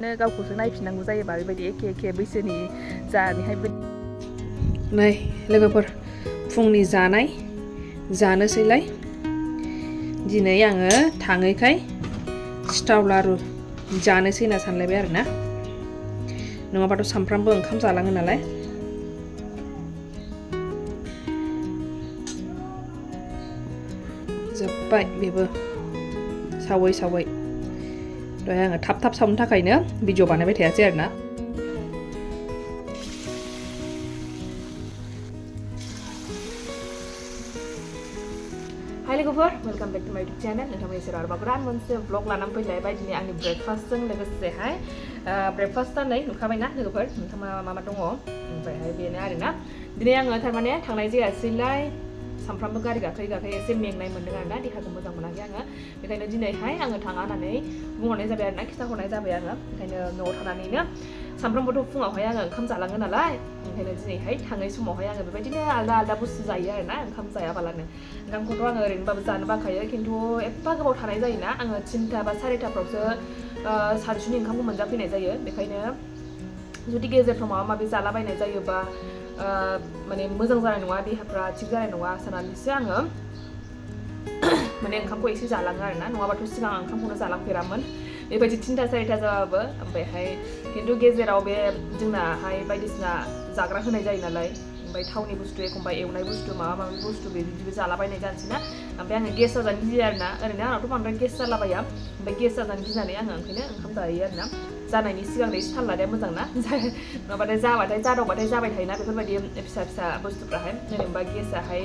गावखौसो नायफिननांगौ जायोबा बेबायदि एखे एखे बैसोनि जानानैहाय नै लोगोफोर फुंनि जानाय जानोसैलाय दिनै आङो थाङैखाय सिथाव लारु जानोसै होनना सानलायबाय आरोना नङाबाथ' सामफ्रामबो ओंखाम जालाङो नालाय जोब्बाय बेबो सावै सावै दहाय आङो थाब थाब सावनो थाखायनो भिडिअ बानायबाय थायासै आरोना हाय लोगोफोर वेलकाम बेक टु माय इउटुब चेनेल नोंथांमोननि सेराव आरोबाव गोदान मोनसे ब्लग लानानै फैलायबाय दिनै आंनि ब्रेकफास्टजों लोगोसेहाय ब्रेकफास्टआ नै नुखाबायना लोगोफोर नोंथाङा मा मा दङ ओमफ्रायहाय बेनो आरोना दिनै आङो थारमाने थांनाय जायासैलाय सामफ्रामबो गारि गाखोयै गाखोयै एसे मेंनाय मोन्दों आरोना देहाखौ मोजां मोनाखै आङो बेखायनो दिनैहाय आङो थाङा होननानै बुंहरनाय जाबाय आरोना खिन्थाहरनाय जाबाय आङो ओंखायनो न'आव थानानैनो सामफ्रामबोथ' फुङावहाय आङो ओंखाम जालाङो नालाय ओंखायनो दिनैहाय थाङै समावहाय आङो बेबायदिनो आलदा आलदा बुस्थु जायो आरोना ओंखाम जायाबालानो ओंखामखौथ' आङो ओरैनोबाबो जानो बाखायो खिन्थु एफा गोबाव थानाय जायोना आङो 3टा बा 4टाफ्रावसो सानसुनि ओंखामखौ मोनजाफैनाय जायो बेखायनो जुदि गेजेरफ्राव माबा माबि जालाबायनाय जायोबा माने मोजां जानाय नङा देहाफ्रा थिग जानाय नङा साननानैसो आङो माने ओंखामखौ एसे जालाङो आरोना नङाबाथ' सिगां आं ओंखामखौनो जालांफेरामोन बेबायदि 3टा 4टा जाबाबो ओमफ्रायहाय खिन्थु गेजेराव बे जोंनाहाय बायदिसिना जाग्रा होनाय जायो नालाय ओमफ्राय थावनि बुस्थु एखमबा एवनाय बुस्थु माबा माबि बुस्थु बिदिबो जालाबायनाय जानोसै ना ओमफ्राय आङो गेस जाजानो गियो आरोना ओरैनो आंनावथ' बांद्राय गेस जालाबाया ओमफ्राय गेस जाजानो गिनानै आङो ओंखायनो ओंखाम जायो आरोना जानायनि सिगांनो एसे थाल लानाया मोजां ना नङाबाथाय जाबाथाय जादावबाथाय जाबाय थायोना बेफोरबायदि फिसा फिसा बुस्थुफ्राहाय जेनेबा गेसाहाय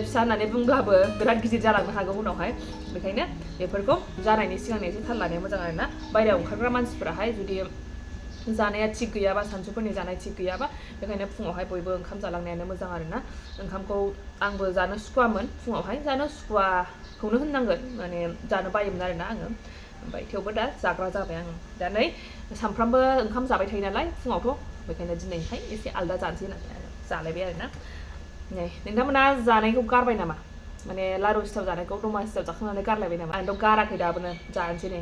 फिसा होननानै बुंब्लाबो बिराद गिदिर जालांनो हागौ उनावहाय बेखायनो बेफोरखौ जानायनि सिगांनो एसे थाल लानाया मोजां आरोना बायहेरायाव ओंखारग्रा मानसिफोराहाय जुदि जानाया थिग गैयाबा सानसुफोरनि जानाय थिग गैयाबा बेखायनो फुङावहाय बयबो ओंखाम जालांनायानो मोजां आरोना ओंखामखौ आंबो जानो सुखुवामोन फुङावहाय जानो सुखुवाखौनो होननांगोन माने जानो बायोमोन आरोना आङो ओमफ्राय थेवबो दा जाग्रा जाबाय आङो दा नै सामफ्रामबो ओंखाम जाबाय थायो नालाय फुङावथ' बेखायनो दिनैहाय एसे आलदा जानोसै होननानै जालायबाय आरोना नै नोंथांमोना जानायखौ गारबाय नामा माने लारु सिथाव जानायखौ दमासियाव जाखांनानै गारलायबाय नामा आंथ' गाराखै दाबोनो जानोसै नै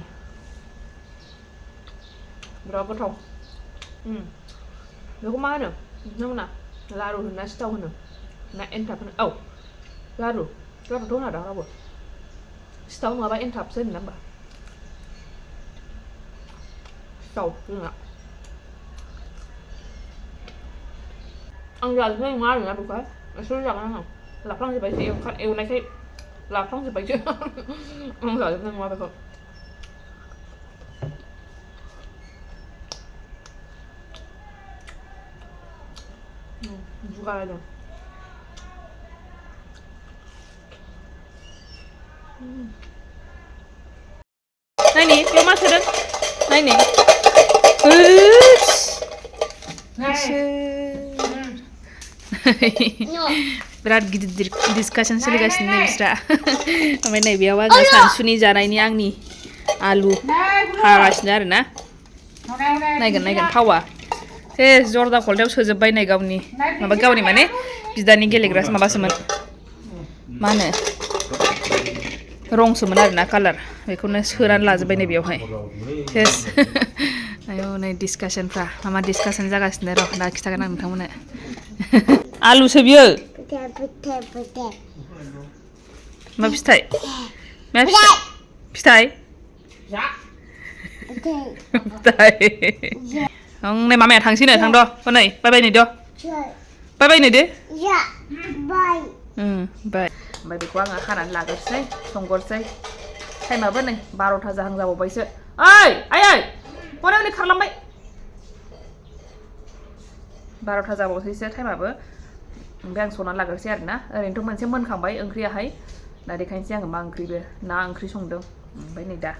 बिराद गोथाव बेखौ मा होनो नोंथांमोना लारु होनो ना सिथाव होनो ना एन्थाब होनो औ लारुथ' होना दा रावबो सिथाव नङाबा एन्थाबसो होनो ना होमबा सिथाव जोंना आं जाजोबनाय नङा आरोना बेखौहाय एसेल' जागोन आङो लाफ्लांजोब्बायसो एवनायखाय लाफ्लांजोब्बायसो आं जाजोबनाय नङा बेखौ बुगालायदों नायनि बेयाव मा सोदों नायनि बिराद गिदिर डिसकासन सोलिगासिनो नै बिस्रा ओमफ्राय नैबेयाव आङो सानसुनि जानायनि आंनि आलु हागासिनो आरोना नायगोन थावा जर्दा खलथायाव सोजोब्बाय नै गावनि माने बिदानि गेलेग्रा माबासोमोन मा होनो रंसोमोन आरोना कालार बेखौनो सोनानै लाजोब्बाय नै बेयावहाय सेस आयौ नै डिसकासनफ्रा मा डिसकासन जागासिनो र' दा खिथागोन आं नोंथांमोननो आलुसो बियो मा फिथाइ मा फिथाइ नै मामाया थांसैनो थांद' नै बाय नै द' बाय नै दे बाय ओमफ्राय बेखौ आङो हानानै लाग्रोसै संगोरसै टाइमाबो नै 12टा जाहां जाबावबायसो ओइ आयै हनै हनै खारलांबाय 12टा जाबावसैसो टाइमाबो ओमफ्राय आं संनानै लाग्रोसै आरोना ओरैनोथ' मोनसे मोनखांबाय ओंख्रियाहाय दा देखायनोसै आङो मा ओंख्रिबो ना ओंख्रि संदों ओमफ्राय नै दा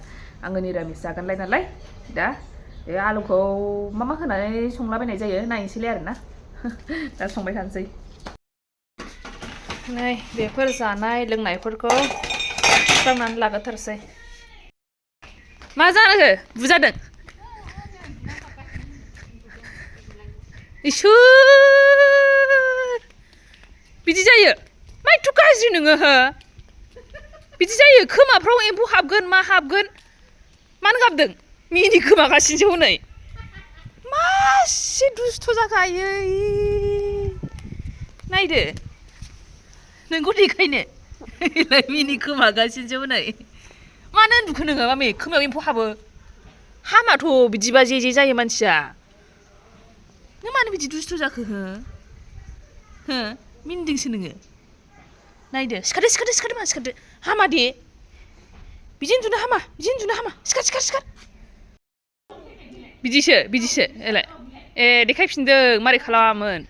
आङो निरामिस जागोनलाय नालाय दा बे आलुखौ मा होनानै संलाबायनाय जायो नायनोसैलाय आरोना दा संबाय थानोसै नै बेफोर जानाय लोंनायफोरखौ सुस्रांनानै लाग्रोथारसै मा जाखो बुजादों इसोर बिदि जायो मा एथ' गाज्रि नोङो हो बिदि जायो खोमाफ्राव एम्फौ हाबगोन मा हाबगोन मानो गाबदों मिनि खोमागासिनोसो हनै मासे दुस्थ' जाखायो नायदो नोंखौ देखायनो मिनि खोमागासिनोसो हनै मानो उन्दुखो नोङो मामि खोमायाव एम्फौ हाबो हामाथ' बिदिबा जे जायो मानसिया नों मानो बिदि दुस्थ' जाखो हो मिनिदोंसो नोङो नायदो सिखारदो मा सिखारदो हामा दे बिदि उन्दुनो हामा सिखार बिदिसो एलाय देखायफिनदों मारै खालामामोन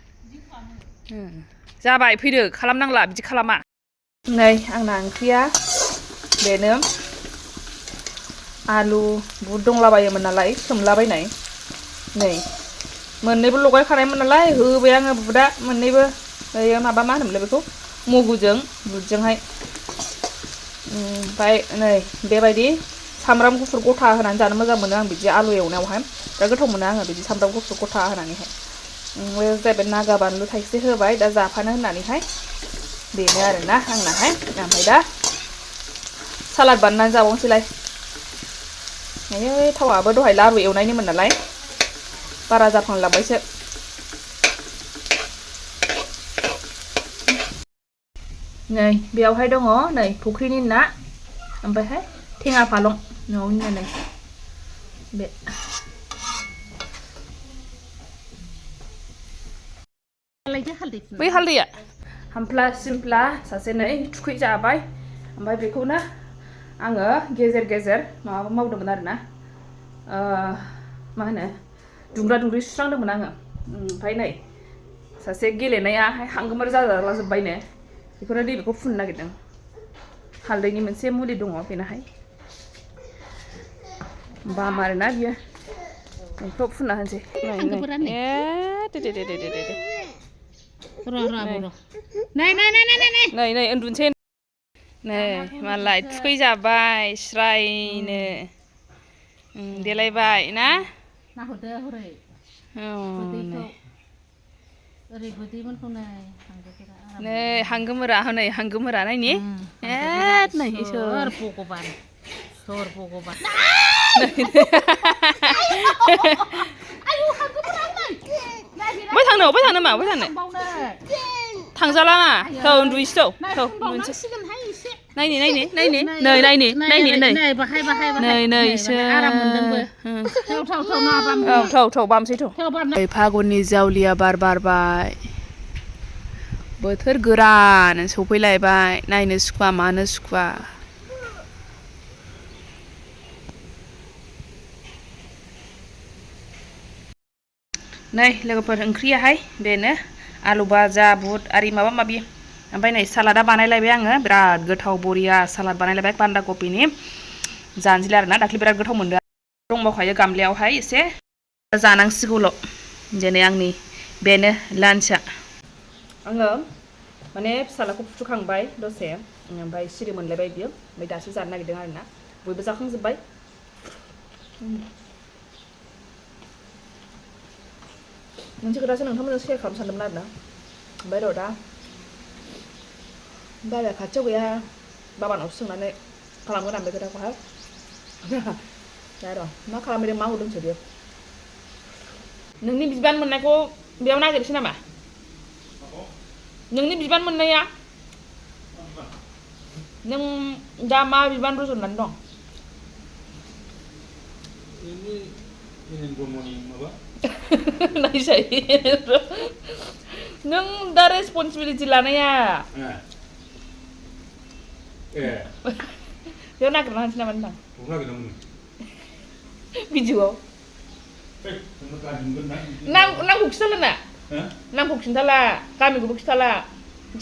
जाबाय फैदो खालामनांला बिदि खालामा नै आंना ओंख्रिया बेनो आलु बुट दंलाबायोमोन नालाय सोमलाबायनाय नै मोननैबो लगायखानायमोन नालाय होबाय आङो बुटआ मोननैबो ओयो माबा मा होनोमोनलाय बेखौ मुगुजों बुटजोंहाय ओमफ्राय नै बेबायदि सामब्राम गुफुर गथा होनानै जानो मोजां मोनो आं बिदि आलु एवनायावहाय बिराद गोथाव मोनो आङो बिदि सामब्राम गुफुर गथा होनानैहाय जाहैबाय नागा बानलु थाइसे होबाय दा जाफानो होननानैहाय बेनो आरोना आंनाहाय ओमफ्राय दा सालाद बानायनानै जाबावनोसैलाय थावाबो दहाय लारु एवनायनिमोन नालाय बारा जाफ्लांलांबायसो नै बेयावहाय दङ नै फुख्रिनि ना ओमफ्रायहाय थेङा फालं न'आवनिनो नै बे बै हालदैया हामफ्ला सिमफ्ला सासे नै थुखैजाबाय ओमफ्राय बेखौनो आङो गेजेर गेजेर माबा मावदोंमोन आरोना मा होनो दुंग्रा दुंग्रि सुस्रांदोंमोन आङो ओमफ्राय नै सासे गेलेनायाहाय हांगोमोर जाजालाजोब्बायनो बेखौनो नैबेखौ फुननो नागिरदों हालदैनि मोनसे मुलि दङ बेनाहाय बाम आरोना बियो बेखौ फुनना होनोसै नै उन्दुनोसै नै मालाय थुखैजाबाय स्रायनो देलायबाय ना नाहरदो हरै ओरै गोदैमोनखौ नै हांगोमोरा हनै हांगोमोरा नायनि नै सोर भगबान बहाय थांनो मा बहाय थांनो थांजाला ना थौ उन्दुहैसै थौ उन्दुनोसै नायनि थौ बामसै थौ फागुननि जावलिया बार बारबाय बोथोर गोरान सफैलायबाय नायनो सुखुवा मानो सुखुवा नै लोगोफोर ओंख्रियाहाय बेनो आलु भाजा बुट आरि माबा माबि ओमफ्राय नै सालादा बानायलायबाय आङो बिराद गोथाव बरिया सालाद बानायलायबाय बान्दा कफिनि जानोसैलाय आरोना दाख्लै बिराद गोथाव मोनदों दंबावखायो गामलायावहाय एसे जानांसिगौल' दिनै आंनि बेनो लान्चआ आङो माने फिसालाखौ फुथुखांबाय दसे ओमफ्राय सिरि मोनलायबाय बियो ओमफ्राय दासो जानो नागिरदों आरोना बयबो जाखांजोब्बाय मोनसे खोथासो नोंथांमोनजों शेयार खालामनो सानदोंमोन आरोना ओमफ्राय र' दा बाबाया खाथियाव गैया बाबानावसो सोंनानै खालामगोन आं बे खोथाखौहाय दा र' मा खालामदों मा हरदोंसो बियो नोंनि बिबान मोननायखौ बेयाव नागिरसै नामा नोंनि बिबान मोननाया नों दा मा बिबान रुजुननानै दं नायसाय नों दा रेसपन्सिबिलिटि लानाया बेयाव नागिरना होनसै नामा नोंथां भिडिअआव नामखौ खिथाला ना नामखौ खिन्थाला गामिखौबो खिथाला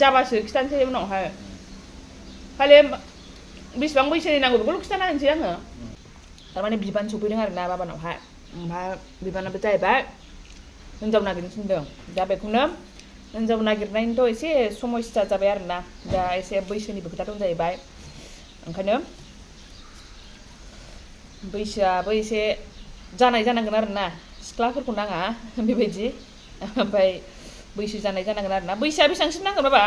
जाबासो खिथानोसै उनावहाय खालि बेसेबां बैसोनि नांगौ बेखौल' खिथाना होनोसै आङो थारमाने बिबान सफैदों आरोना बाबानावहाय ओमफ्राय बिबानाबो जाहैबाय हिनजाव नागिरनो थिनदों दा बेखौनो हिनजाव नागिरनायनिथ' एसे समस्या जाबाय आरोना दा एसे बैसोनिबो खोथा दं जाहैबाय ओंखायनो बैसोआबो एसे जानाय जानांगोन आरोना सिख्लाफोरखौ नाङा बेबायदि ओमफ्राय बैसो जानाय जानांगोन आरोना बैसोआ बेसेबांसिम नांगोन बाबा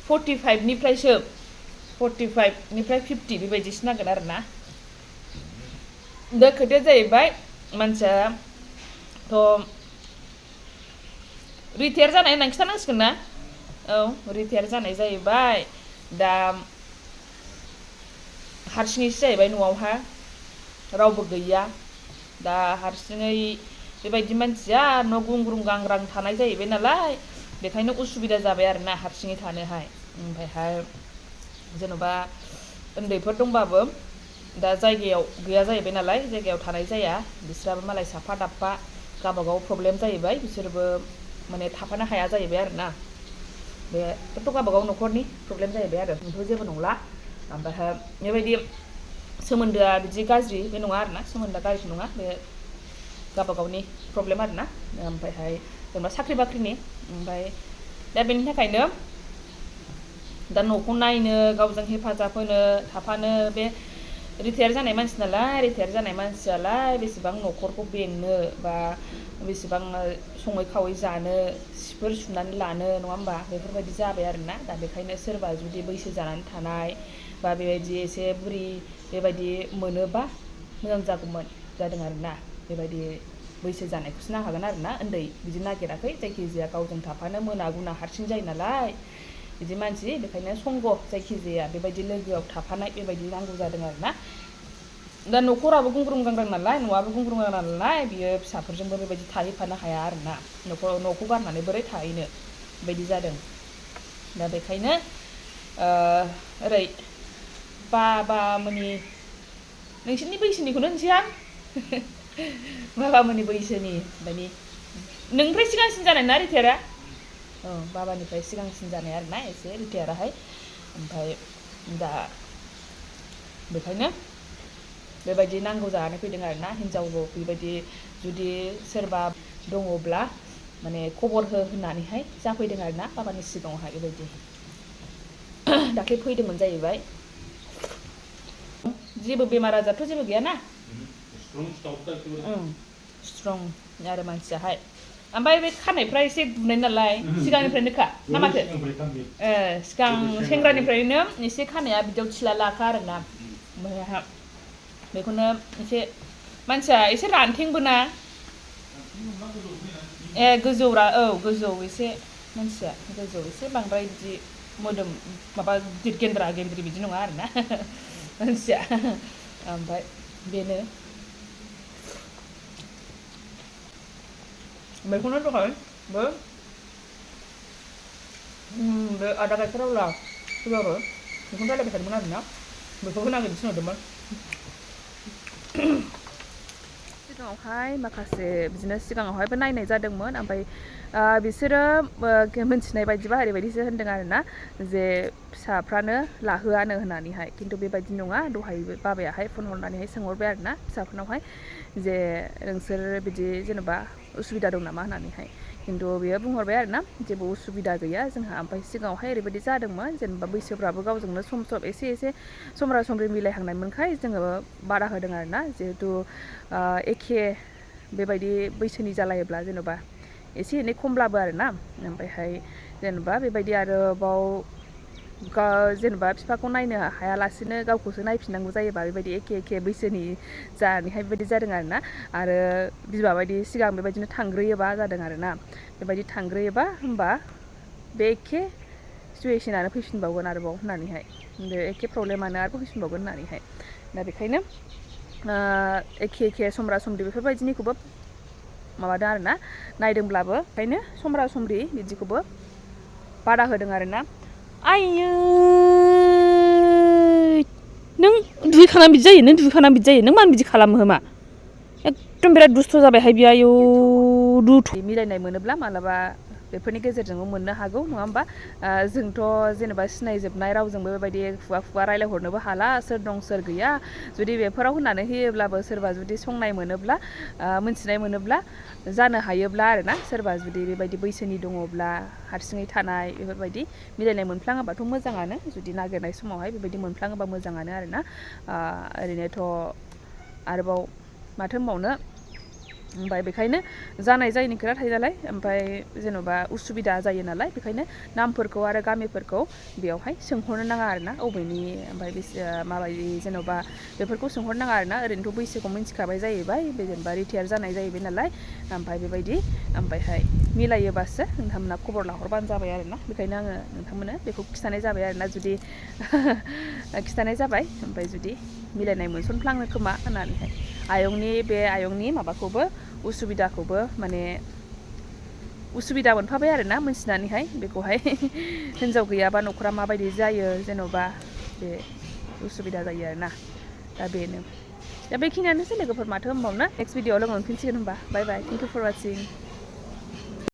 45 निफ्रायसो 45 निफ्राय 50 बेबायदिसो नांगोन आरोना दा खोथाया जाहैबाय मानसियाथ' रिटायार जानाय होननानै खिन्थानांसिगोन ना औ रिटायार जानाय जाहैबाय दा हारसिङैसो जाहैबाय न'आवहा रावबो गैया दा हारसिङै बेबायदि मानसिया न' गुंग्रुं गांग्रां थानाय जाहैबाय नालाय बेखायनो उसुबिदा जाबाय आरोना हारसिङै थानोहाय ओमफ्रायहाय जेन'बा उन्दैफोर दंबाबो दा जायगायाव गैया जाहैबाय नालाय जायगायाव थानाय जाया बिस्राबो मालाय साफा दाफा गावबागाव प्रब्लेम जाहैबाय बिसोरबो माने थाफानो हाया जाहैबाय आरोना बेथ' गावबागाव न'खरनि प्रब्लेम जाहैबाय आरो बेथ' जेबो नंला ओमफ्रायहाय बेबायदि सोमोन्दोआ बिदि गाज्रि बे नङा आरोना सोमोन्दोआ गाज्रि नङा बे गावबागावनि प्रब्लेम आरोना ओमफ्रायहाय जेनेबा साख्रि बाख्रिनि ओमफ्राय दा बेनि थाखायनो दा न'खौ नायनो गावजों हेफाजाब होनो थाफानो बे रिटायार जानाय मानसि नालाय रिटायार जानाय मानसियालाय बेसेबां न'खरखौ बेंनो बा बेसेबां सङै खावै जानो सिफोर सुनानै लानो नङा होमबा बेफोरबायदि जाबाय आरोना दा बेखायनो सोरबा जुदि बैसो जानानै थानाय बा बेबायदि एसे बुरि बेबायदि मोनोबा मोजां जागौमोन जादों आरोना बेबायदि बैसो जानायखौसो नांखागोन आरोना उन्दै बिदि नागिराखै जायखिजाया गावजों थाफानो मोना गुना हारसिं जायो नालाय बिदि मानसि बेखायनो संग जायखिजाया बेबायदि लोगोआव थाफानाय बेबायदि नांगौ जादों आरोना दा न'खराबो गुंग्रुं गांग्रां नालाय न'आबो गुंग्रुं गांग्रां नालाय बियो फिसाफोरजोंबो बेबायदि थाहैफानो हाया आरोना न'खौ गारनानै बोरै थाहैनो बेबायदि जादों दा बेखायनो ओरै बाबामोननि नोंसोरनि बैसोनिखौनो होनसै आं बाबामोननि बैसोनि माने नोंनिफ्राय सिगांसिन जानाय ना रिटायारा औ बाबानिफ्राय सिगांसिन जानाय आरोना एसे रिटायाराहाय ओमफ्राय दा बेखायनो बेबायदि नांगौ जानानै फैदों आरोना हिनजावबो बेबायदि जुदि सोरबा दङब्ला माने खबर हो होननानैहाय जाफैदों आरोना बाबानि सिगाङावहाय बेबायदि दाख्लै फैदोंमोन जाहैबाय जेबो बेमार आजारथ' जेबो गैयाना स्ट्रं आरो मानसियाहाय ओमफ्राय बे खानायफ्रा एसे गुनाय नालाय सिगांनिफ्रायनोखा ना माथो सिगां सेंग्रानिफ्रायनो एसे खानाया बिदियाव थिला लाखा आरोना ओमफ्राय बेखौनो एसे मानसिया एसे रानथेंबोना गोजौरा औ गोजौ एसे मानसिया गोजौ एसे बांद्राय बिदि मोदोम माबा गिदिर गेन्द्रा गेन्द्रि बिदि नङा आरोना मानसिया ओमफ्राय बेनो बेखौनो दहाय बे आदा गाइखेराव ला फुजारो बेखौनो रायलायबाय थादोंमोन आरोना बेखौबो नागिरनो थिनहरदोंमोन सिगाङावहाय माखासे बिदिनो सिगाङावहायबो नायनाय जादोंमोन ओमफ्राय बिसोरो मिन्थिनाय बायदिबा ओरैबायदिसो होनदों आरोना जे फिसाफ्रानो लाहोआनो होननानैहाय खिन्थु बेबायदि नङा दहाय बाबायाहाय फन हरनानैहाय सोंहरबाय आरोना फिसाफोरनावहाय जे नोंसोर बिदि जेनेबा उसुबिदा दं नामा होननानैहाय खिन्थु बेयो बुंहरबाय आरोना जेबो उसुबिदा गैया जोंहा ओमफ्राय सिगाङावहाय ओरैबायदि जादोंमोन जेनेबा बैसोफ्राबो गावजोंनो सम एसे समब्रा समब्रि मिलायहांनायमोनखाय जोङो बादा होदों आरोना जिहेथु एखे बेबायदि बैसोनि जालायोब्ला जेन'बा एसे एनै खमब्लाबो आरोना ओमफ्रायहाय जेनेबा बेबायदि आरोबाव जेनेबा बिफाखौ नायनो हायालासेनो गावखौसो नायफिननांगौ जायोबा बेबायदि एखे बैसोनि जानानैहाय बेबायदि जादों आरोना आरो बिमा बायदि सिगां बेबायदिनो थांग्रोयोबा जादों आरोना बेबायदि थांग्रोयोबा होमबा बे एखे सिटुवेसनानो फैफिनबावगोन आरोबाव होननानैहाय बे एखे प्रब्लेमानो आरोबाव फैफिनबावगोन होननानैहाय दा बेखायनो एखे समब्रा समब्रि बेफोरबायदिनिखौबो माबादों आरोना नायदोंब्लाबो ओंखायनो समब्रा समब्रि बिदिखौबो बादा होदों आरोना आयै नों दुगैखाना बिदि जायो नों मानो बिदि खालामो मा एकदम बिराद दुस्थ' जाबायहाय बियो आयौ मिलायनाय मोनोब्ला मालाबा बेफोरनि गेजेरजोंबो मोननो हागौ नङा होमबा जोंथ' जेनेबा सिनायजोबनाय रावजोंबो बेबायदि खुगा रायलायहरनोबो हाला सोर दं सोर गैया जुदि बेफोराव होननानै होयोब्लाबो सोरबा जुदि संनाय मोनोब्ला मोनथिनाय मोनोब्ला जानो हायोब्ला आरोना सोरबा जुदि बेबायदि बैसोनि दङब्ला हारसिङै थानाय बेफोरबायदि मिलायनाय मोनफ्लाङोबाथ' मोजाङानो जुदि नागिरनाय समावहाय बेबायदि मोनफ्लाङोबा मोजाङानो आरोना ओरैनोथ' आरोबाव माथो होनबावनो ओमफ्राय बेखायनो जानाय जायैनि खोथा थायो नालाय ओमफ्राय जेन'बा उसुबिदा जायो नालाय बेखायनो नामफोरखौ आरो गामिफोरखौ बेयावहाय सोंहरनो नाङा आरोना अबेनि ओमफ्राय माबायदि जेन'बा बेफोरखौ सोंहरनो नाङा आरोना ओरैनोथ' बैसोखौ मिन्थिखाबाय जाहैबाय बे जेनेबा रिटायार जानाय जाहैबाय नालाय ओमफ्राय बेबायदि ओमफ्रायहाय मिलायोबासो नोंथांमोना खबर लाहरबानो जाबाय आरोना बेखायनो आङो नोंथांमोननो बेखौ खिन्थानाय जाबाय आरोना जुदि खिन्थानाय जाबाय ओमफ्राय जुदि मिलायनाय मोनसनफ्लाङो खोमा होननानैहाय आयंनि माबाखौबो उसुबिदाखौबो माने उसुबिदा मोनफाबाय आरोना मोनथिनानैहाय बेखौहाय हिन्जाव गैयाबा न'खरा माबायदि जायो जेन'बा बे उसुबिदा जायो आरोना दा बेनो दा बेखिनियानोसै लोगोफोर माथो होनबावनो नेक्स्ट भिडिअआव लोगो मोनफिनसिगोन होनबा बाय बाय थेंक इउ फर वाचिं